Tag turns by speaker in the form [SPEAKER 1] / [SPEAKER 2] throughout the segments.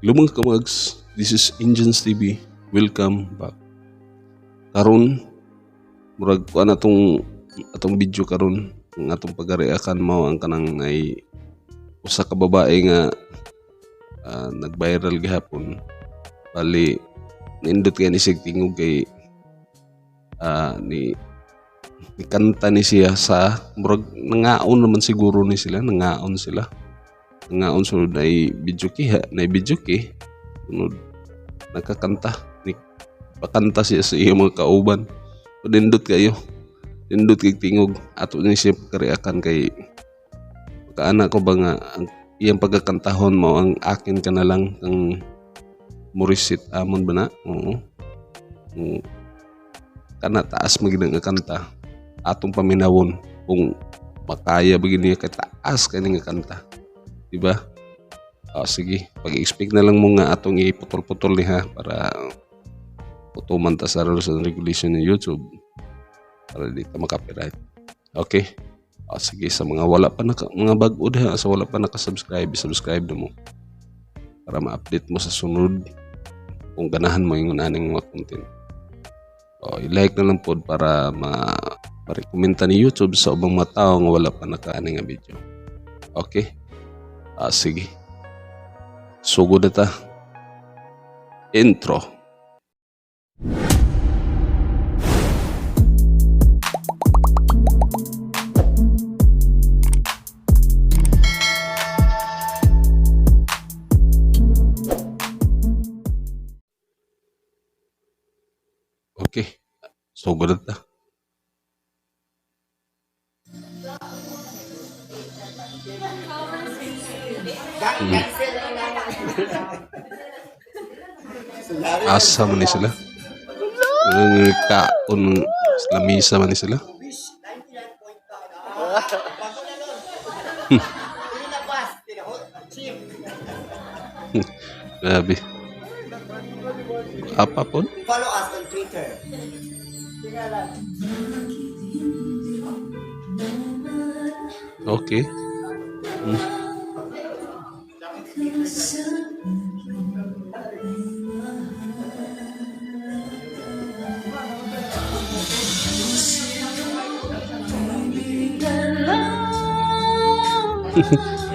[SPEAKER 1] Hello, mga kamags, this is Engines TV. Welcome back. Karon, murag kuan atong atong video karon, ang atong pagareakan mao ang kanang ay usa ka babae nga nag-viral gihapon. Bali nindot kay ni sig tingog kay ni nikanta ni siya sa murag nangaon naman siguro ni sila, nangaon sila. Nangaon, sunod ay videoke ha, na videoke. Sunod nakakanta ni pakanta siya sa iyang mga kauban. So, nindot kayo. Nindot kay tingog, ato ni siya pagkareakan kay kaana ko ba nga ang iyang pagkakantahon mo ang "Akin Ka Na Lang" ang Morissette Amon ba na? Oo. Oo. Kana taas magid nga kanta. Atong paminawon kung makaya ba gid niya kay taas kani nga kanta. Di ba? Ah, sige, pag-expect na lang mo nga atong iputol-putol niya para putuman ta sa rules and regulation ng YouTube para di ta maka-copyright. Okay? Ah, sige, sa mga wala pa naka, mga bag-o diha, sa wala pa naka-subscribe, subscribe na mo para ma-update mo sa sunod kung ganahan mo yung aning mga content. O, i-like na lang po para ma ma-recommenda ni YouTube sa ubang mga tao nga wala pa nakaani nga video. Okay? Ah, sige. Sugod na ta. Intro. Okay. Sugod na ta. Asa man ni sila? Ang kaon sa lamisa man ni sila. Grabe. Apa po?
[SPEAKER 2] Follow us on Twitter.
[SPEAKER 1] Okay.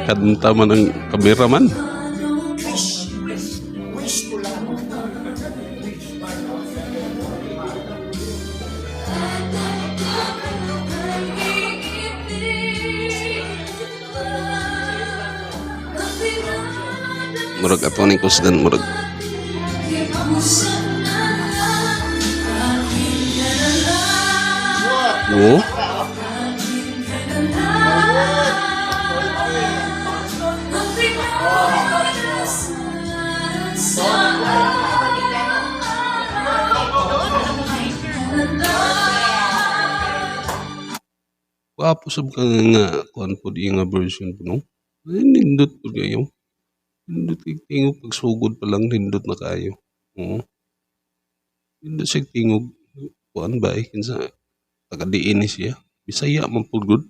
[SPEAKER 1] Kanta man ang cameraman.
[SPEAKER 2] Wish. Wish ko lang. Wish.
[SPEAKER 1] Murag ato ning kusgan murag. Oo. Gwapo sab ka nga kuan pod iya nga version po, no? Ay, nindot pod kayo. Nindot kay tingog, pagsugod pa lang nindot na kaayo. Oo. Nindot siya tingog. Kuan ba eh kinsa taga diin ni siya. Bisaya man pud gud.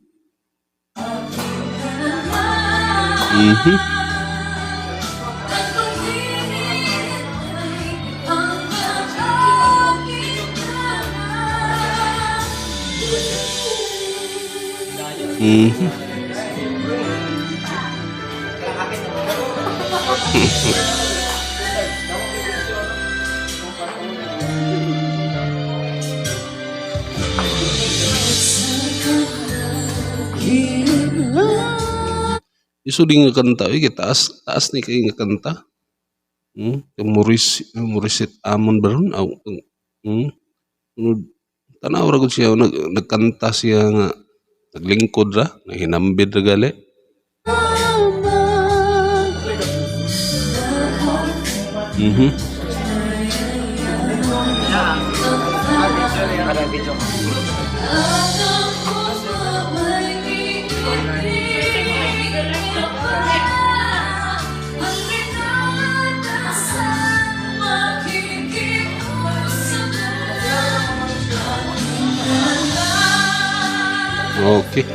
[SPEAKER 1] Isod nga kanta oy kay taas taas ni kay nga kanta. Kay Morissette Amon ba ron? Aw. Sunod tanaw ra gud siya nagkanta siya nga naglingkod ra, nahinambid ra gali.
[SPEAKER 2] Para video.
[SPEAKER 1] Okay.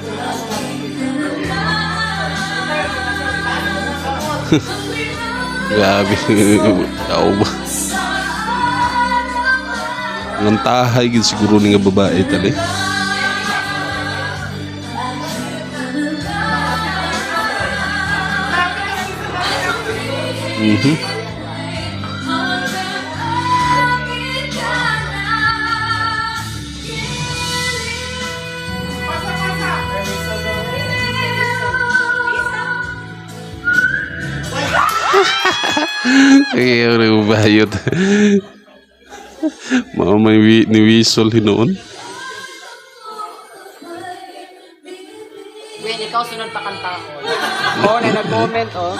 [SPEAKER 1] Grabe. Tao ba? Ngantahay gid siguro ni nga babae tali. Ay, ore bayot. Mao may ni whistle hinuon.
[SPEAKER 3] Gwen, ikaw sunod pa kanta ko.
[SPEAKER 4] Oh, na nag-comment, oh.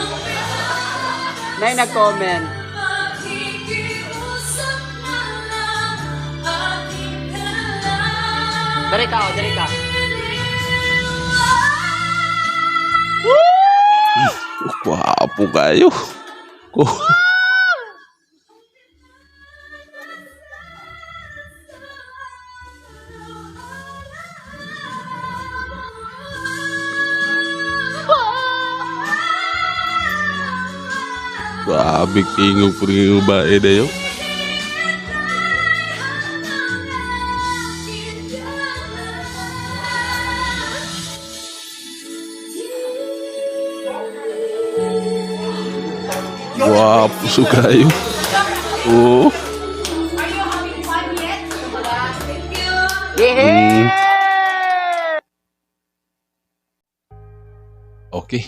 [SPEAKER 4] Na nag-comment.
[SPEAKER 3] Dari ka, oh, dari ka.
[SPEAKER 1] Gwapo kayo. Ko. Grabe tingog po rin yung babae na yun. Gwapo su kayo. Oo.
[SPEAKER 4] Yehey!
[SPEAKER 1] Okay.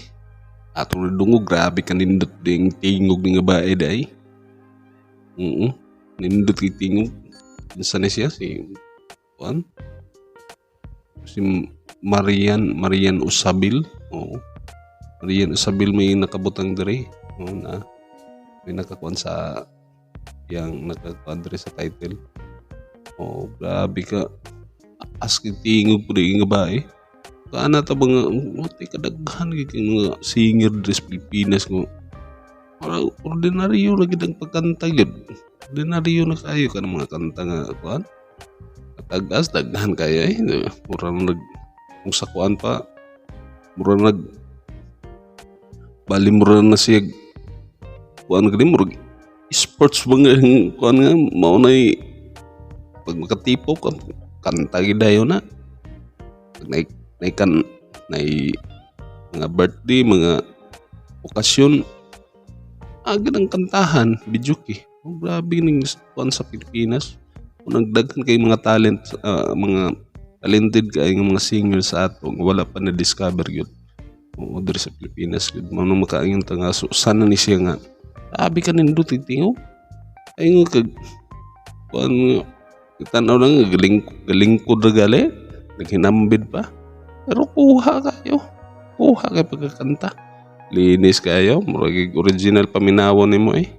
[SPEAKER 1] Ato na dungog, grabe ka nindot ding tingog ni nga bae day. Oo. Nindot kay tingog. Kinsa na siya si Juan? Si Marian, Marian Usabil. Oo. Marian Usabil may nakabutang diri. Oo na. May nakakuan sa yang nakakuan diri sa title. Oo, grabe ka. As kay tingog po nga bae. Kaana ta ba nga mati kadaghan gyud kay mga singer diri sa Pilipinas nga para ordinaryo ra gyud ang pagkanta gyud. Ordinaryo na kayo kanang mga kanta nga kuan. Katagas daghan kayo eh. Mura nag kung sa kuan pa mura nag bali mura na siya kuan gani murag sports ba nga ang kuan nga mao nay pag makatipo ka kanta gyud dayon na pag nay nay kan nay mga birthday, mga okasyon, agad ang kantahan, videoke. Oh, grabe ning kuan sa Pilipinas. Kung nagdaghan kay mga talent, mga talented kay nga mga singer sa ato nga wala pa na-discover gyud. Oo, diri sa Pilipinas gyud. Mao nang makaingon ta nga so, sana ni siya nga grabe ka nindot tingo. Ay nga kag kuan nga tanaw lang nga galing galingkod ra gali, naghinambid pa. Pero kuha kayo. Kuha kay pagkakanta. Linis kayo. Murag original paminawon nimo eh.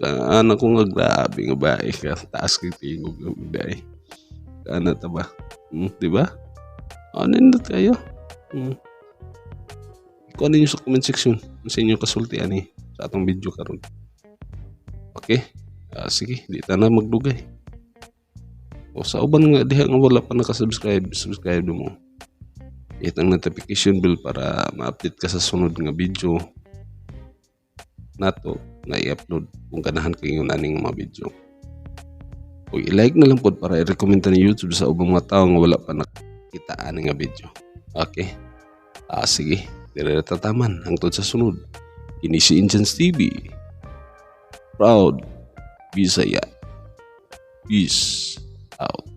[SPEAKER 1] Kaana ko nga grabe nga bae ka. Taas kay tingog nga bae. Kaana ta ba? Di ba? Ano nindot kayo? Ikuha ninyo sa comment section sa inyo kasulti ani sa atong video karon. Okay? Sige, di ta na magdugay. O sa uban nga diha nga wala pa nakasubscribe, subscribe mo. Hit ang notification bell para ma-update ka sa sunod nga video nato nga i-upload kung ganahan kayo aning mga video. O i-like na lang pod para i-recommend ni YouTube sa ubang mga tao nga wala pa nakita ani nga video. Okay? Sige, dire tataman hangtod sa sunod. Kini si Inchance TV. Proud Bisaya. Peace out.